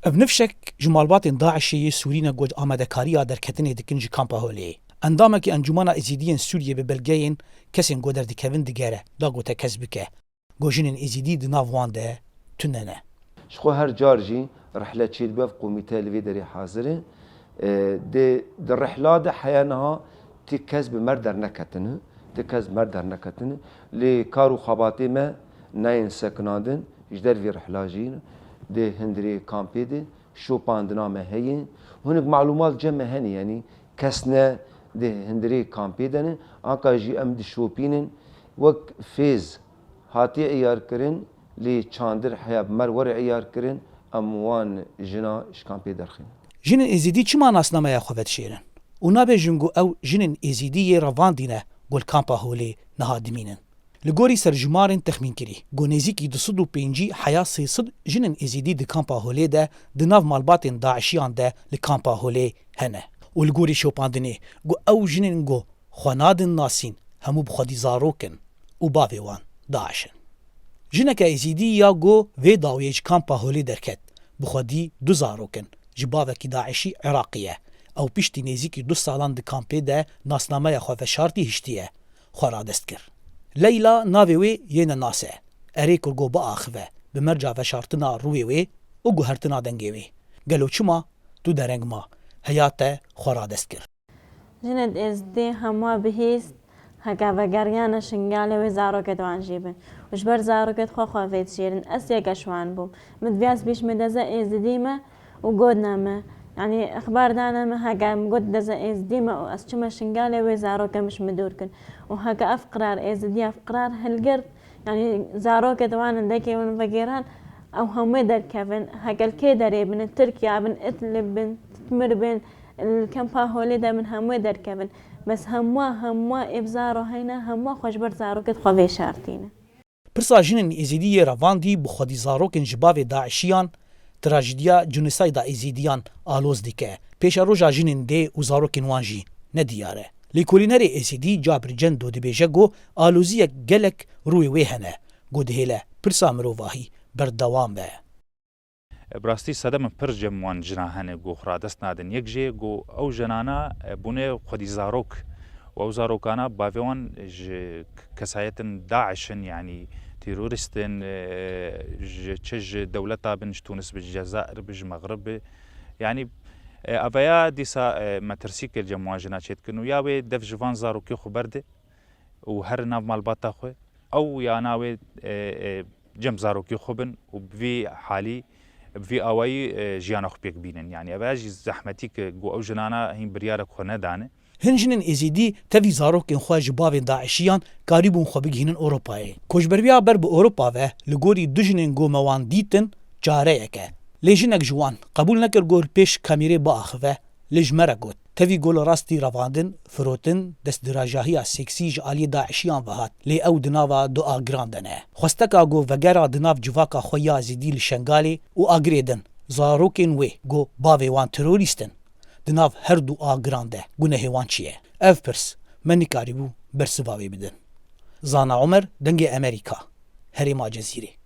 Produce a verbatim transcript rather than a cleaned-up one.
Ev nifşek ji malbatên DAIŞê yê Sûrî ne ku amadekariya derketinê dikin ji kampa Holê. Endamekî Encûmena Êzîdiyên Sûriyê bi belgeyên kesên ku derdikevin digere, da ku tekez bike. Ku jinên Êzîdî di nav wan de tune ne. Ji xwe her car jî rihle çêdibe, ev komîte li vê derê hazir e. E, dê, di rihla de heya niha ti kes bi mer derneketine, ti kes bi mer derneketine. Lê kar û xebatê me neyên sekinandin, ji dervê rihla jî dê hundirê kampê de şopandina me heye. Hinek malûmat cem me hene, yanî kes ne di hundirê kampê de ne, anka jî em dişopînin. Wek fêz hatiye iyarkirin, lê çandir heya bi mer were iyarkirin, em wan jina ji kampê derxînin. Jinên Êzîdî çima nasnameya xwe vedişêrin û nabêjin ku ew jinên Êzîdî yê revandî ne ku li kampa Holê niha dimînin? Li gorî serjimarên texmînkirî, ku nêzîkî du sed û pêncî heya sê sed jinên Êzîdî di kampa Holê de di nav malbatên DAIŞiyan de li kampa Holê hene. Û li gorî şopandinê, ku ew jinên ku xwe nadin nasîn, hemû bi xwedî zarok in û bavê wan DAIŞ in. Jineke Êzîdî ya ku vê dawiyê ji kampa Holê derket, bi xwedî du zarok in, ji bavekî DAIŞî Iraqî ye. Ew piştî nêzîkî du salan di kampê de nasnameya xwe veşartî hiştiye, xwe radest kir. Leyla navê wê yê nenas e. Erê ku go biaxive, bi merca veşartina rûyê wê û guhertina dengê wê. Gelo çima tu dereng ma? Heya te xwe radest kir. Jinên Êzidî hema bihîst, heke vegeriyane Şingalê wê zarokê di wan jî bin. Û ji ber zarokê xwe xwe vê dişêrin. Ez yeke ji wan bûm. Min diviyaz bîş min deze Êzidî me û got ne me. Yanî exbar dane me, heke min got deze Êzidî me û ez çime Şingalê wê zarokê min ji min dûr kin. Û heke ev qirar Êzidî ev qirar hilgirt, yanî zarokê di wan hindekê hûn vegêran, ew hemû derkevin, heke li kê derê bin, Tirkiye bin, Idlib bin, Titmir bin, li kempa Holê de bin, hemû derkevin. Bes hemû, hemû ê bi zaro heyne, hemû xwe ji ber zarokê xwe vê şartîne. Pirsa jinên Êzîdî yê revandî bi xwedî zarokên ji bavê DAIŞiyan, trajediya jenosayda Êzîdiyan aloz dike. Pêşeroja jinên dê û zarokên wan jî ne diyar e. Lêkolînerê Êzîdî Cabir Cendo dibêje ku aloziyek gelek rûyê wê hene, ku dihêle pirsa mirovahî berdewam be. Bi rastî sedemên pir cem wan jina hene ku xwe radest nadin. Yek jê ku ew jinana bûne xwedî zarok û ew zarokana bavê wan ji kesayetin DAIŞ in, yanî terorîst in, e, ji çi ji dewleta bin, ji Tunis bin, ji Cezayir bin, ji Mexrib bin. Yanî, e, eveya dîsa, e, metirsî kir cem wan jina çêdikin û ya wê dev ji van zarokê xwe berde û her nav malbata xwe. Ew yana wê, e, e, cem zarokê xwe bin û bi vî halî, bi vî awayî, e, jiyana xwe pêk bînin. Yanî eveya jî zehmetî ke ku ew jinana hîn biryarek xwe nedane. Hin jinên Êzîdî tevî zarokên xwe ji bavên DAIŞiyan karîbûn xwe bigihînin Ewropayê. Koçberiya ber bi Ewropa ve li gorî du jinên ku me wan dîtin çareyek e. Lê jinek ji wan qebûl nekir ku li pêş kamîrê biaxive, lê ji me re got, tevî ku li rastî revandin, firotin, destdirajahiya seksî ji aliyê DAIŞiyan ve hat, lê ew di nava du agiran de ne. Xwesteka ku vegera di nav civaka xwe ya Êzîdî li Şengalê û agirê din, zarokên wê ku bavê wan terorîst in, di nav her du agiran de gunehê wan çi ye? Ev pirs me nikarîbû bersiva wê bidin. Zana Omer, Dengê Amerîka, Herêma Cezîrê.